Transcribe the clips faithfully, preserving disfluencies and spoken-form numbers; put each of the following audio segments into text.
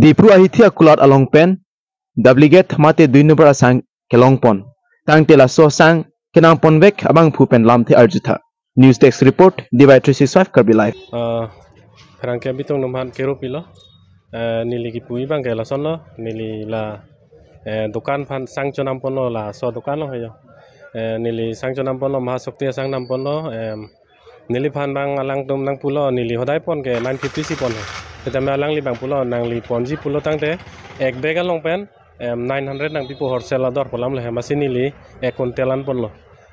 Diphu ahithi akulat along pen duplicate mate dui number asang kelongpon. Tangte laso asang kenangponvek abangphu pen lamthe arjutha. News Desk Report, D Y three six five Karbi Live. Ah, pherangke abitung atum aphan kero pilo. Eh, neli kipu abangke lasonlo, neli la, eh, dukan aphan sang chonamponlo, laso dukan lo heyo. Eh, neli sang chonamponlo, Mahashakti asang namponlo, em, neliphan abang alangtum nangpulo, neli hodai pon ke nine fifty si pon he. Setame alangli abang pulo, nangli ponji pulo tangte, ek bag along pen, em, nine hundred nangpipo wholesale ador pu alam lo he, amatsi neli ek quintal anponlo.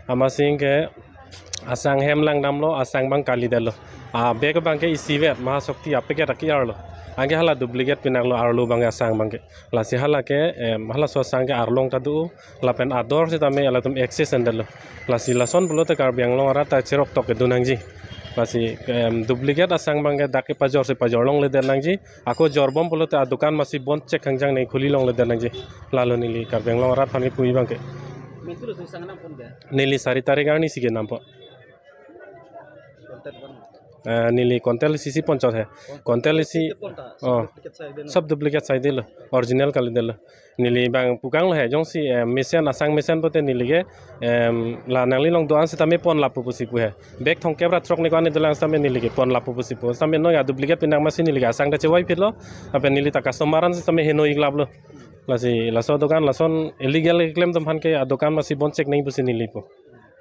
Amatsi ke asang hem langdamlo, asang abang kalidetlo. A bag abangke isivet, Mahashakti a packet aki-arlo. Anke hala duplicate pinaklo, arlo abangke asang abangke. Lasi hala ke, em, halaso asang ke arlong ta do, lapen ador setame latum access endetlo. Lasi lason pulote Karbi Anglong arat ta cheroktok kedo nangji. Lasi, em, duplicate asang abangke dak kepajor si pajor longledet nangji. Ako jorbom pulote adukan amatsi bon chek hangjang nangji, khuli longledet nangji. Lalo neli Karbi Anglong arat aphan kipu abangke. Mentu lo sang nampon ke? Neli sari tarik arni si kenampo. Quintal pon. Eh, neli quintal isi si ponchot he. Quintal isi. Quintal pon ta, oh, sab duplicate saidetlo. Sab duplicate saidetlo. Original kalidetlo. Neli abang pukanglo he, jongsi, eh, mesen asang mesen pote neli ke, em, la nangli along do-an setame pon lapu pusi pu he. Bag thomkep ra throk ni ko-an dolang setame neli ke pon lapu pusi pu. Setame non a duplicate pinak amatsi neli ke asang ta chevoiphitlo. Lapen neli ta customer an setame heno iklaplo. Lasi laso dukan lason illegal keklem atum aphan ke adukan amatsi bon chek nangji pusi neli pu.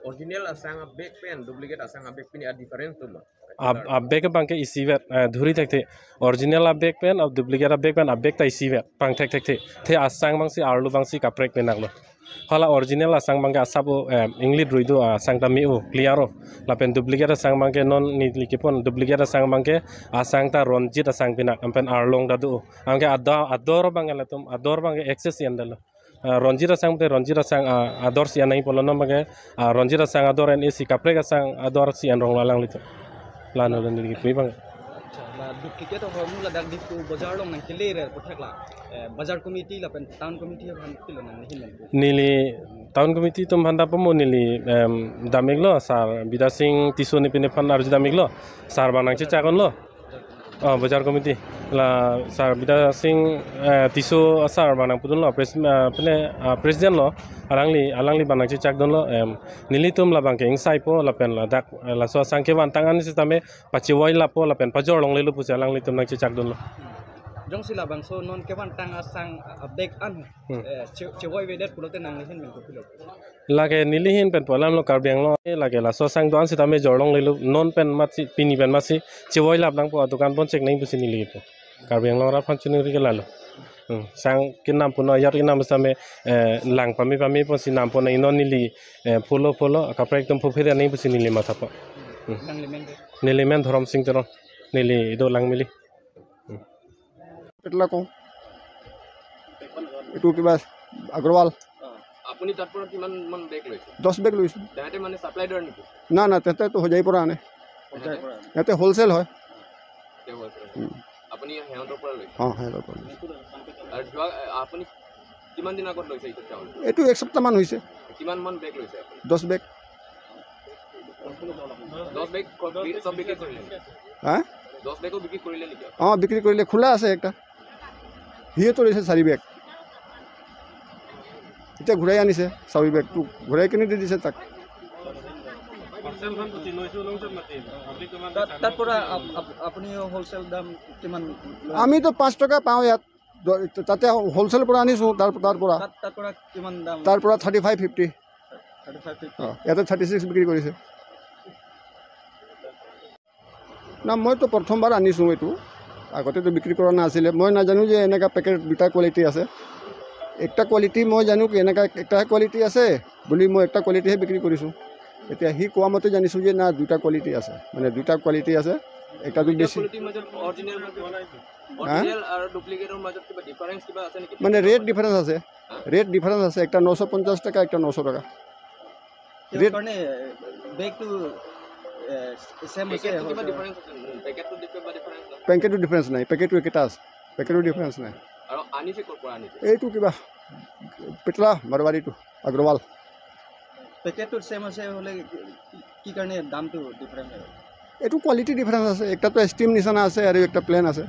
Original asang a bag pen duplicate asang a bag pen a difference atum lo. A, a bag abangke isivet, eh, dhuri thekthe. Original a bag pen, a duplicate a bag pen, a bag ta isivet, pangthek thekthe. The asang abangsi arlo abangsi kaprek pinaklo. Hala original asang abangke asap o, eh, inglit rui do asang ta me-o, clear o. Lapen duplicate asang abangke non neli kepon, duplicate asang abangke asang ta Ranjit asang pinak, lapen arlong ta do. Anke ada, ador abangke latum, ador abangke access endetlo. Ah, Ranjit asang te Ranjit asang, ah, ador si an nangji pulo non abangke, ah, Ranjit asang ador en-e si kaprek asang ador si an ronglo alanglitum. Lalo neli kipu abang. Acha, la duplicate ahormu ladak Diphu bojar along nangkele re puthak la, eh, bojar committee lapen town committee aphan pilo nangli ahin nangpu? Neli town committee atum aphan ta pumo neli, em, dam-iklo, sir Bidya Sing Tisso ne pine aphan arju dam-iklo, sir abang nangchechak unlo. Oh, bojar committee. La sir Bidya Sing, eh, Tisso sir abang nangpudunlo, pres-, eh, pine, ah, president lo, alangli, alangli abang nangchechakdunlo, em, nelitum labangke ingsaipo, lapen ladak, eh, laso asang kevantang an setame pachevoi lapo, lapen pajor longlelo pusi alanglitum nangchechakdunlo. Jongsi labangso non kevantang asang, ah, bag an, hmm, eh, che-, chevoivedet pulote nangli ahin pen kopilo? Lake neli ahin pen pu alamlo, Karbi Anglong lake laso asang do-an setame jor longlelo, non pen amatsi, pini pen amatsi chevoi lap nangpo, adukan bon chek nangji pusi neli pu. Karbi Anglong arat aphan choningri ke lalo. Hmm. Sang kenam punon, ajat kenam setame, eh, lang pame pame ponsi nampo nangji, non neli, eh, follow follow kaprek atum phophe nangji pusi neli mathapo. Hmm. Nangli men ke? Neli men Dhorom Sing Teron. Neli ido Langmili. Hmm. Petla কওঁ। এইটো কিবা আগৰৱাল। অ, আপুনি তাৰ পৰা কিমান মান বেগ লৈছে? দহ বেগ লৈছোঁ। তেহেঁতে মানে ছাপ্লাইডাৰ নেকি? না, না, তেহেঁতেতো হোজাইৰ পৰা আনে। হোজাইৰ পৰা আনে। ইয়াতে হ'লচেল হয়। তেওঁ হৈছে। উম। আপুনি সিহঁতৰ পৰা লৈছে? অ, সিহঁতৰ পৰা লৈছোঁ। আৰু যোৱা, আপুনি কিমান দিন আগত লৈছে এইটো চাউল? এইটো এক সপ্তাহমান হৈছে। কিমান মান বেগ লৈছে আপুনি? দহ বেগ। দহ বেগ ক-, বি-, চব বিক্ৰী কৰিলে নেকি? হা? দহ বেগো বিক্ৰী কৰিলে নেকি? অ, বিক্ৰী কৰিলে, খোলা আছে একটা। সিয়ে তো লৈছে চাৰি বেগ। এতিয়া ঘূৰাই আনিছে চাৰি বেগটো, ঘূৰাই কিনি দি দিছে তাক। তাত, তাৰ পৰা আপ-, আপ-, আপুনি হ'লচেল দাম কিমান লয়? আমি তো পাঁচ টকা পাওঁ ইয়াত, দ-, তাতে হ'লচেল পৰা আনিছোঁ, তাৰ, তাৰ পৰা। তাত, তাৰ পৰা কিমান দাম? তাৰ পৰা thirty five fifty. Thirty five fifty. অ, ইয়াতে থাৰ্টি ছিক্স বিক্ৰী কৰিছে। না, মইতো প্ৰথমবাৰ আনিছোঁ এইটো, আগতেতো বিক্ৰী কৰা নাছিলে। মই নাজানো যে এনেকা পেকেট দুটা কোৱালিটি আছে। একটা কোৱালিটি মই জানো কি এনেকা একটা কোৱালিটি আছে বুলি মই একটা কোৱালিটিহে বিক্ৰী কৰিছোঁ। এতিয়া সি কোৱা মতে জানিছোঁ যে না, দুটা কোৱালিটি আছে, মানে দুটা কোৱালিটি আছে, একটাতো দুটা বেছি। কোৱালিটিৰ মাজত অৰিজিনেল মাজত, হা? অৰিজিনেল আৰু ডুপ্লিকেটৰ মাজত কিবা ডিফাৰেন্স কিবা আছে নেকি? মানে ৰেট ডিফাৰেন্স আছে, হা? ৰেট ডিফাৰেন্স আছে, একটা নশ পঞ্চাশ টাকা, একটা নশ টাকা। কিহৰ ৰেট কাৰণে বেগটো, এ, ছেম আছে? পেকেটটো কিবা ডিফাৰেন্স আছে নেকি? পেকেটটো কিবা ডিফাৰেন্স আছে? পেকেটটো ডিফাৰেন্স নাই, পেকেটটো একেটা আছে, পেকেটটো ডিফাৰেন্স নাই। আৰু আনিছে ক'ৰ পৰা আনিছে? এইটো কিবা পেটলা মাৰৱাৰীটো, আগৰৱাল। পেকেটটো ছেম আছে হ'লে কি, কি কাৰণে দামটো ডিফাৰেন্স হয়? এইটো কোৱালিটি ডিফাৰেন্স আছে, একটাতো ষ্টিম নিচিনা আছে আৰু একটা প্লেন আছে।